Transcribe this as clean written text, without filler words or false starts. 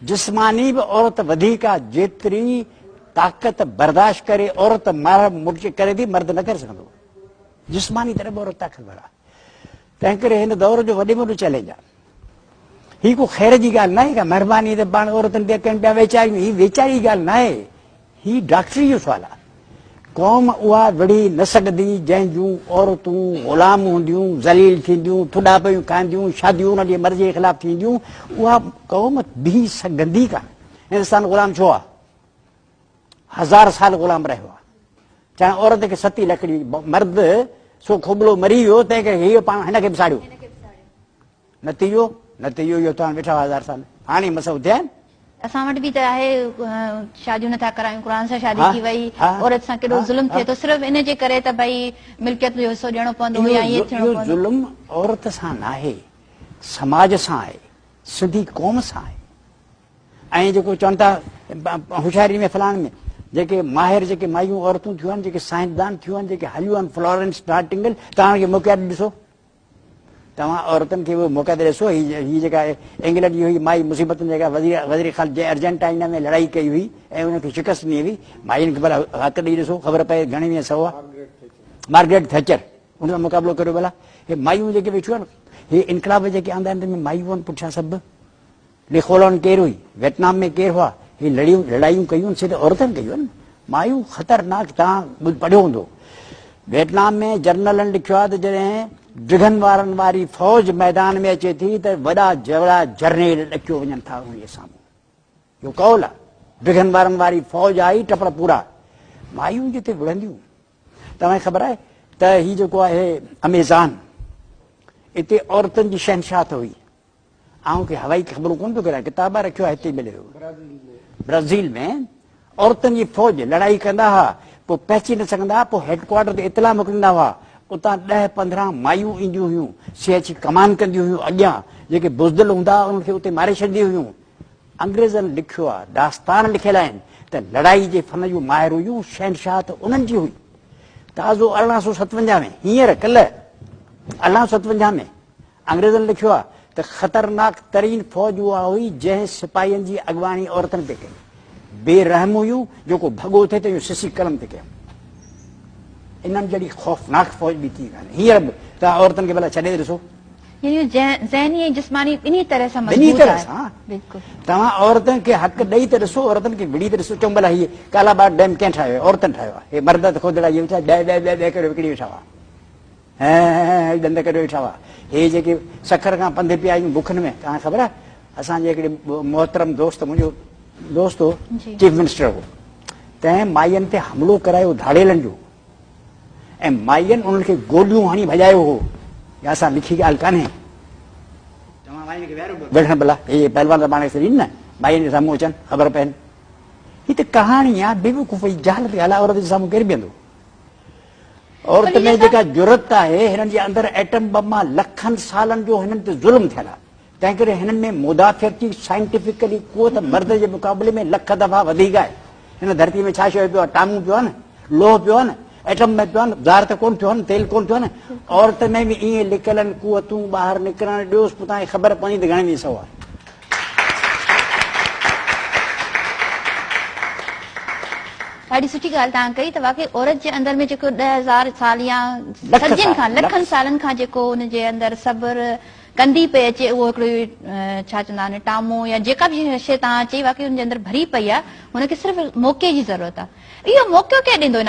جسماني به عورت وڌيڪ آ، جيتري طاقت برداشت ڪري عورت مار مڙچ ڪري ٿي مرد نه ڪري سگهندو. جسماني طرح به عورت طاقتور آ. تنهن ڪري هن دور جو وڏي ۾ وڏو چئلينج آ. هي ڪو خير جي ڳالهه ناهي ڪا مهرباني ته پاڻ عورتن تي ڪن پيا ويچاريون، هي ويچاري ڳالهه ناهي، هي ڊاڪٽري جو سوال آ. قوم اها وڙهي نه سگهندي جنهن جون عورتون غلام هونديون، ذليل ٿينديون، ٿڏا پيون کائينديون، شاديون انهن جي مرضي جي خلاف ٿينديون، اها قوم بيهي سگهندي ڪانه. هندستان غلام ڇو آ؟ هزار سال غلام رهيو آ. چاهي عورت کي ستي لڪڙي مرد سو کوٻلو مري ويو تنهن ڪري هيء پاڻ هن کي به ساڙيو. نتيجو نتيجو اهو توهان ويٺا هزار سال هاڻي مس اٿيا آهن. اسان وٽ به ته آهي شاديون نٿا ڪرايون قرآن سان شادي ٿي وئي عورت سان ڪيڏو ظلم ٿئي ٿو صرف ان جي ڪري ته ڀئي ملڪيت جو حصو ڏيڻو پوندو يا ائين ٿيڻو پوندو. اهو ظلم عورت سان ناهي سماج سان آهي سنڌي قوم سان آهي ۽ جيڪو چون ٿا هوشياري ۾ فلاڻ ۾ جيڪي ماهر جيڪي مايون عورتون ٿيون آهن جيڪي سائنسدان ٿيون آهن جيڪي هليون آهن فلورنس نائٽنگل توهان کي موقعا ڏسو توهان عورتن کي اهو موقعا ته ڏسو، هي جيڪا انگلينڊ جي هئي مائي مصيبتن جيڪا وزير وزير خارجه جنهن ارجنٽائنا ۾ لڙائي ڪئي هئي ۽ ان کي شڪست ڏني هئي، مائين کي ڀلا حق ڏئي ڏسو خبر پئي گهڻي ۾ سو آ. مارگريٽ ٿيچر ان سان مقابلو ڪريو ڀلا. هي مايون جيڪي ويٺيون آهن هي انقلاب جيڪي آندا آهن تن ۾ مايون آهن پٺيان سڀ. ليخولون ڪير هئي، ويٽنام ۾ ڪير هئا، هي لڙيون لڙايون ڪيون سي ته عورتن ڪيون آهن. مايون خطرناڪ توهان پڙهيو هوندو ويٽنام ۾ جرنلن لکيو آهي ته جڏهن ڊگهن وارن واري فوج ميدان ۾ اچي ٿي ته وڏا جوڙا جرنيل ڏڪيو وڃن ٿا انهي جي سامهون. اهو قول آهي. ڊگهن وارن واري فوج آئي ٽپڙ پورا. مايون جتي وڙهنديون. توهان کي خبر آهي ته هي جيڪو آهي اميزان اتي عورتن جي شهنشاهت هئي. آئون ڪي هوائي خبرون ڪونه ٿو ڪريان، ڪتاب آ رکيو آهي هتي ملي ويو. برازيل ۾ عورتن جي فوج لڙائي ڪندا هئا، پوء پهچي نه سگهندا هئا، پوء هيڊ ڪوارٽر تي اطلاع موڪليندا هئا، اتان ڏهه 15 مايون اينديون هيون، سي اچي ڪمان ڪنديون هيون، اڳيان جيڪي بزدل هوندا هئا انهن کي اتي ماري ڇڏينديون هيون. انگريزن لکيو آ، داستان لکيل آهن ته لڙائي جي فن جون ماهر هيون، شهنشاهت انهن جي هئي. تازو 1857 ۾، هينئر ڪلهه 1857 ۾، انگريزن لکيو آهي ته خطرناڪ ترين فوج اها هئي جنهن سپاهين جي اڳواڻي عورتن پئي ڪئي. بي رحم هيون، جيڪو ڀڳو ٿي تنهن جو سسي قلم تي ڪيائون. انهن جهڙي خوفناڪ فوج ٻي ڪي ڪانهي. هينئر به توهان عورتن کي ڀلا ڇڏي ته ڏسو. يعني ذهني ۽ جسماني ٻنهي طرح سان ٻنهي مضبوط طرح آهي. سان. بلڪل. توهان عورتن کي حق ڏئي ته ڏسو، عورتن کي وڙهي ته ڏسو. چئون ڀلا هي ڪالاباغ ڊيم ڪنهن ٺاهيو آهي؟ عورتن ٺاهيو آهي. هي مرد ته کودڙا اهي ويٺا ٻه ٻه ٻه ٻه ڪري وڪڻي ويٺا هئا. هي ڏند ڪڍيو ويٺا هئا. هي جيڪي سکر کان پنڌ پيا آيون بکن ۾، توهان کي خبر آهي اسان جي هڪڙي محترم دوست منهنجو دوست هو چيف منسٽر هو، تنهن ماين تي حملو ڪرايو ڌاڙيلن جو ۽ ماين انهن کي گوليون هڻي ڀڄايو هو. اها اسان لکي ڳالهه ڪانهي. توهان ماين کي ويهاريو وڙهڻ ڀلا، هي پهلوان ته پاڻ کي سڏين نه، ماين جي سامهون اچن خبر پين. هي ته ڪهاڻي آهي بيوقوفي جهالت ڳالهه آهي، عورت جي سامهون ڪير بيهندو؟ عورت ۾ جيڪا جرئت آهي، هنن جي اندر ايٽم بم مان لکن سالن جو هنن تي ظلم ٿيل آهي، تنهنڪري هنن ۾ مدافعتي سائنٽيفڪلي قوت مرد جي مقابلي ۾ لک دفعا وڌيڪ آهي. هن ڌرتي ۾ ڇا شيء پيو آهي؟ ٽامون پيو آهي نه، لوهه پيو آهي نه، ايٽم بم پيو آهي نه، زهر ته ڪونه ٿيو آهي نه، تيل ڪونه ٿيو آهي نه. عورت ۾ به ائين لڪل آهن قوتون، ٻاهر نڪرڻ ڏيوس پوء توهان کي خبر پوندي ته گهڻي ۾ سو آهي. ڏاڍي سٺي ڳالهه توهان ڪئي ته واقعي عورت جي اندر ۾ جيڪو 10,000 سال يا صدين کان لکن سالن کان جيڪو ان جي اندر صبر ڪندي پئي اچي اهو هڪڙو ڇا چوندا آهن ٽامو يا جيڪا به شيء توهان چئي واقعي ان جي اندر ڀري پئي آهي هن کي صرف موقعي جي ضرورت آهي اهو موقعو ڪير ڏيندو؟